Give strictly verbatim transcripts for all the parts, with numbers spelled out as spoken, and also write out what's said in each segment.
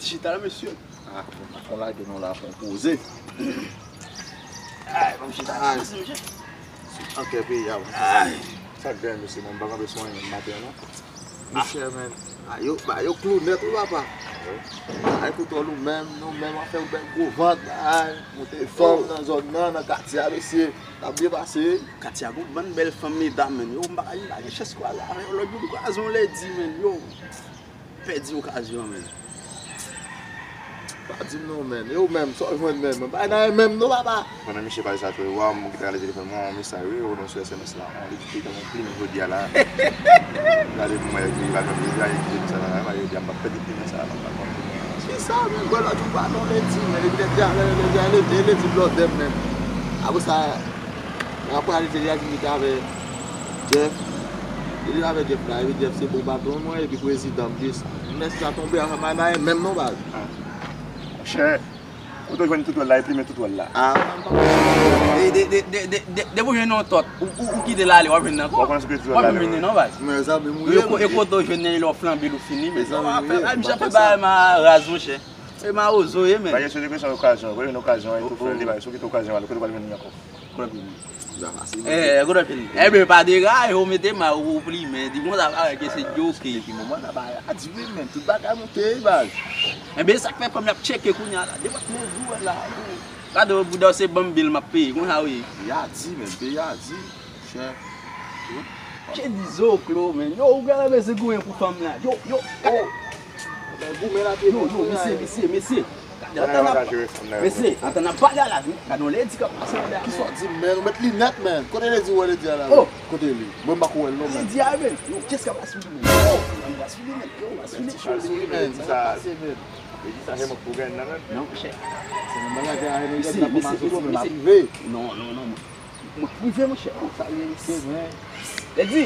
Chita la, mesye. Ah, bon, pa fon lage non la, fon poze. Ay, ban m chita la, mesye. An kè peyi a, bon. Sa k gen, mesye, bon, m pa kanpe sou anyen maten, non. Mesye, men, a, yo, ba, yo klou nèt, wi, papa. Ay, koutòl ou menm, nou menm, afè ou bèl gwo vant, ay, moute fanm nan zòn nan, nan katye a, mesye, n ap byen pase. Katye a gon bann bèl fanm, medam, men, yo, m pa ka, m pa gen chans kwaze avè yo, lòt jou m kwaze yon lèdi, men, yo. Pèdi okazyon, men. Pa di m non, men. E ou menm, sa w jwenn menm? Bay nan men menm non, papa. Pandan misye pale sa tou, e wa m ki ta rele telefòn mwen, yon mesaj, wi, ou non sou S M S la. Yon li ki te yon plim jodi a la. Gade pou mwen, li va jwenn, li va jwenn plim sa la, li va jodi a, m p ap pèdi plim sa la, m p ap pran plim sa la. Kisa, men, gwa lòt jou pa non, ledi, men, li te di avè, li te di avè, li te di blòdè m, men. Apre sa, Rapò a li te di a di li te avè Jeff. Li te avè Jeff la, epi Jeff se bon patwon mwen, epi prezidan m jis. Mèsi sa tonbe a, sa pa nan menm non baz. Monchè, kote w jwenn tout wòl la, epi men tout wòl la. Ah, de, de, de, de, de, depi w jwenn yon tòt, ou, ou, ou kite l ale, w ap jwenn nan kò. W ap jwenn vini non baz. Mezanmi, m wi. E kote w jwenn li lè w flanbe l ou fini, men. Mezanmi, m wi. Misye ap fè bagay ma raz, monchè. E mawozo ye, men. Bagay sou li kesyon okazyon. Ou jwenn okazyon an, e tou fè li, bagay sou kite okazyon an, kote ou pral jwenn li ankò? Kote w ap jwenn li? Eh, kote w ap jwenn li? Enben, pa deraye, ou mete ma, ou plimen, di konsa, bagay ke se djoke. Depi moman nan bagay la di wi, men, tout bagay moute, baz. Enben, sa k fè fanm y ap tcheke kounye a la, depi lè jou a la. Gade, bouda w se banm bil m ap peye, konsa w ye. Peyi a di, men, peyi a di. Chè. Chè di zoklo, men. Yo, ou genlè bezwen goumen pou fanm la. Yo, yo, gade. Goumen la te yo, yo, mesye, mesye, mesye. Mesye, antann ap pale a la, gade yon ledi k ap pase anlè a. Kisa w di, men? Ou met linèt, men. Kote ledi ou wè ledi a la, men? Kote li? Mwen m pako wè l non, men. Ledi a, men. Yo, kiyès k ap pase li, men? Yo, m pase li, men. Yo, m pase li. Sa pase, men. Ledi sa se mwen k pou gen nan, men. Non, chè. Se nan bagay a, men, ledi la kòmanse tou, men m ap rive. Non, non, non. Mwen prive, monchè. Sa ye, mesye, men. Ledi!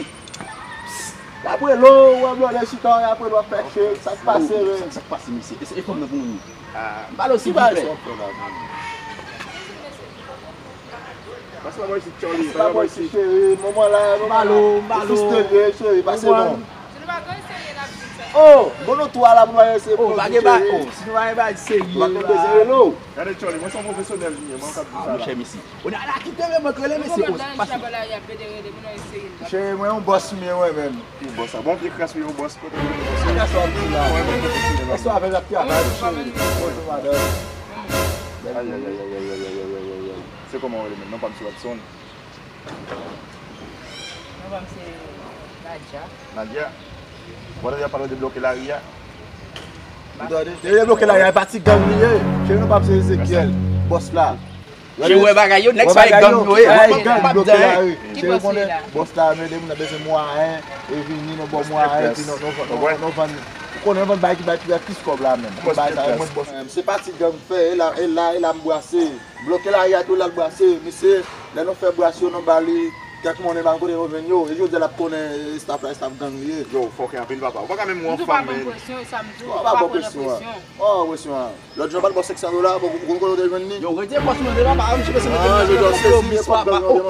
Y ap rele w, w ap blòdè chita, y ap rele w ap fè chek. Sa k pase, men? Sa k pase, mesye? E fanm nan pou mwen. M pale w silvouplè. Pase pa bò isit, Charlie. Pase pa bò isit, cheri. Manman la, manman la. M pale w, m pale w. Ou fistele, cheri. Pase non. Si nou pa gen serye n ap di sa. Oh, bon nou twa la pou nou al eseye. Oh, pa gen bagay. Oh, si nou pa gen bagay serye la. Nou pa konn bezwen rele w. Gade Charlie, mwen se yon pwofesyonèl m ye, mwen k ap di sa la. Ah, monchè, mesye. Ou nan la kite men mwen k rele mesye. Oh, pase. Cheri, mwen yon bòs m ye, mwen menm. Ki bòs la? Bon, pye kras wi, yon bòs. Kote w jwenn bòs la? Sa w ap di la? Mwen menm pwofesyonèl. Èske w avè m ap travay, cheri? Bonjou, madanm. Ayayayayayayayayay. Se kòman w rele menm? Non pa m se Watson. Non pa m se Nadia. Nadia? Ou pa tande y ap pale w debloke lari a? Ou tande? Debloke lari a, e pa ti gang li ye. Cheri, non pa m se Ezekiel, bòs la. Cheri, wè bagay yo, nèg sa e gang yo ye. Wè bagay yo, bloke lari. Cheri, ou konnen bòs la, men de moun nan bezwen mwayen, e vini, nou ba w mwayen, epi nou, nou, nou, nou vann, ou konnen nou vann bagay ki bay plis kòb la menm. Bagay sa yo, mwen bòs. Se pa ti gang fè, e la, e la, e la m brase. Bloke lari a tou l al brase, misye, lè nou fè bras yo, nou ba li kèk monnen, pa konn kote nou jwenn yo, e jodi a l ap konnen staff la, staff gang li ye. Yo, ou fòkè anpil, papa. Ou pa ka menm wè yon fanm, men. M di w pa ban m presyon, e sa m di w, ou pa pran nan presyon. Oh, presyon an. Lòt jou, ou pa t ba w senk san dola, bon, ou konn kote w te jwenn li? Yo, rete bòs mwen, papa, m chita se mete manje nan kòk yo, mis papa. Oh.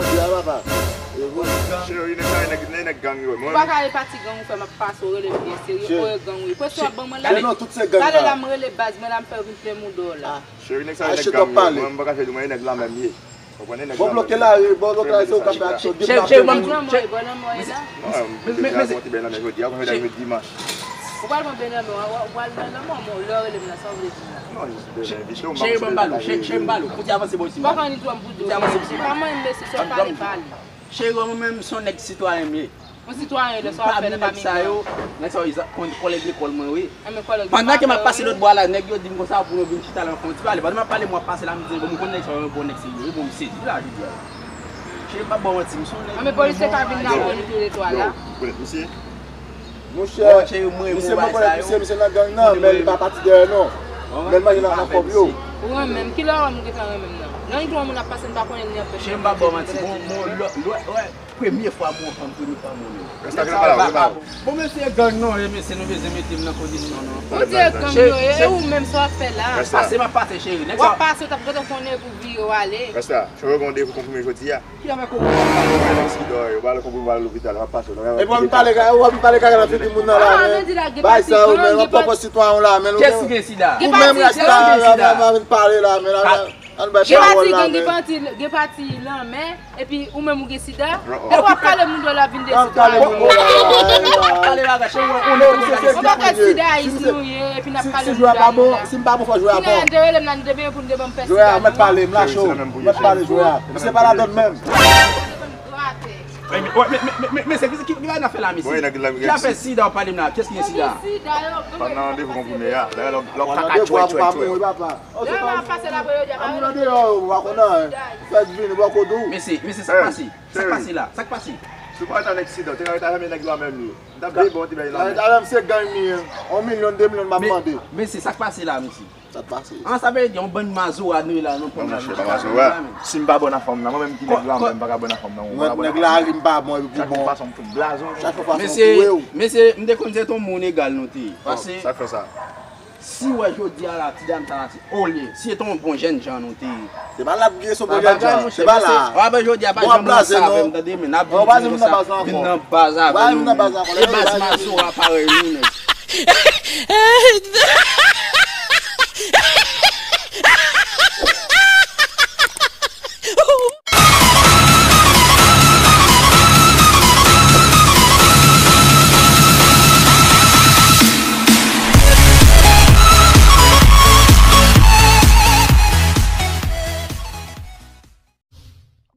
Cheri, nèg sa, nèg, nèg gang yo. Ou pa ka e pati gang ou fè, m ap pase, ou rele m byen serye, ou e gang ou ye. Presyon ap ban mwen la. Cheri, non, tout se gang la. Talè la, m rele baz mwen la, m fè yo vin plen mouda w la. Cheri, nèg sa yo nèg gang yo. Mwen, m pa ka fè di mwen, e nèg la menm ye. Ou konprann, e nèg la menm ye. Bon, bloke lari, bon, bloke lari, se ou k ap fè aksyon. Cheri, cheri, ban m, cheri. Bon, ti bèl nan men jodi a, konn jodi a, jodi dimanch. Ou pral pran bèl nan men, ou pral nan lanmò, men lè w rele m nan, sa w vle di m nan? Non, jis bèl envite w, m pa konn si bèl bagay. Cheri, ban m ba l ou, cheri, cheri, ban m ba l ou. Kote avanse bò isi, baba. Cheri, ban m ba l ou. Cheri, mwen menm, se yon nèg sitwayen m ye. Yon sitwayen, lè sa w ap fè nan pa mitan. Nèg sa yo, nèg sa yo, kòlèg lekòl mwen, wi. Pandan ke m ap pase lòt bò a la, nèg yo di m konsa pou nou vin chita la, nou fè yon ti pale. Pandan m ap pale, mwen ap pase la, m di, bon, m konn nèg sa yo, yon bon nèg serye, wi, bon, m sezi la, jodi a. Cheri, m p ap ba w manti, m se yon nèg. Anben polisye ka vin la, pou nou tou le twa la. Ou konèt misye? Monchè, misye, mwen konèt misye, misye nan gang nan, men li pa pati dèyè, non. Men l manje nan kòb yo. Ou renmen m, kilè w wè m gentan renmen m nan? Nan yon moun ap pase, m pa konnen li anpè. Cheri, m p ap ba w manti, bon, bon, lè, lè, lè, Premye fwa m wè w fanm, premye fwa m wè w. Rèsta, ki nan pale, ki nan pale. Bon, mesye gang non, e mesye nou bezwen mete m nan kondisyon non. Bon, se gang yo ye, e ou menm sa w ap fè la? Pase m ap pase, cheri. Nèg sa w ap pase, w t ap gentan konnen pou vire w ale. Rèsta, cheri, gen yon randevou konfime jodi a. Ki avèk ou? Mwen nan sida, yo pale konprann, pale lopital, m ap pase. E pou m pale, w ap pale kaka nan figi moun nan la, men. Bay sa yo, men, w ap pran pòz sitwayen w la, men. Kiyès ki gen sida? Ou menm, Rasta, w ap vin pale la, men. Ann bay pawòl la, men. Gen pati gang, gen pati lanmè, epi ou menm ou gen sida. E w ap kale moun dwòl, w ap vin de sida. Kale bagay, cheri, w ap kale sida isi nou ye, epi n ap kale moun dwòl la. Si jwè a pa bon, si m pa bon, fò jwè a bon. Kounye a, n te rele m la, nou te benyen pou n te ban m pè sida. Jwè a, mèt pale, m la cho. Mèt pale jwè a. Misye pa ladann menm. Men, men, men, men, men, men, se ki, ki, ki bagay n ap fè la, mesye? Ki afè sida w pale m la? Kiyès ki gen sida? Fanm nan randevou konprime a. Dayè, lè w, lè w kaka tchwè, tchwè, tchwè. Lè m ap pase la, pou yo di a pa moun nan deyò, ou pa konn anyen. Fèk vini, bò kote w. Mesye, mesye, sa k pase? Sa k pase la? Sa k pase? Si w pa t avèk sida, w te ka ret avè nèg yo a menm li. M t ap bebe yon ti bèy nan men. Avè m se gang li ye. Yon milyon, de milyon m ap mande. Mesye, sa k pase la, mesye? Sa k pase? An, sa vle di yon bann mazora nou ye la, nou pran nan monchè, pa mazora. Si m pa bon nan fanm nan, mwen menm ki nèg la, mwen m pa ka bon nan fanm nan. Mwen nèg la, ri m pa bon, epi pou bon. Chak fason m fout blaze w. Chak fason m touye w. Mesye, m te konn se t yon moun egal nou te ye. Paske sa k fè sa? Si w wè jodi a la, ti dam sa la, se olye, si se t yon bon jèn jan nou te ye. Se pa la pou gen se yon bon jèn jan, se pa la. W ap jodi a pa janm ranse avè m, tande, men n ap vin di konsa, vin nan baz avè nou, men. E baz mazora parèy nou, nèg.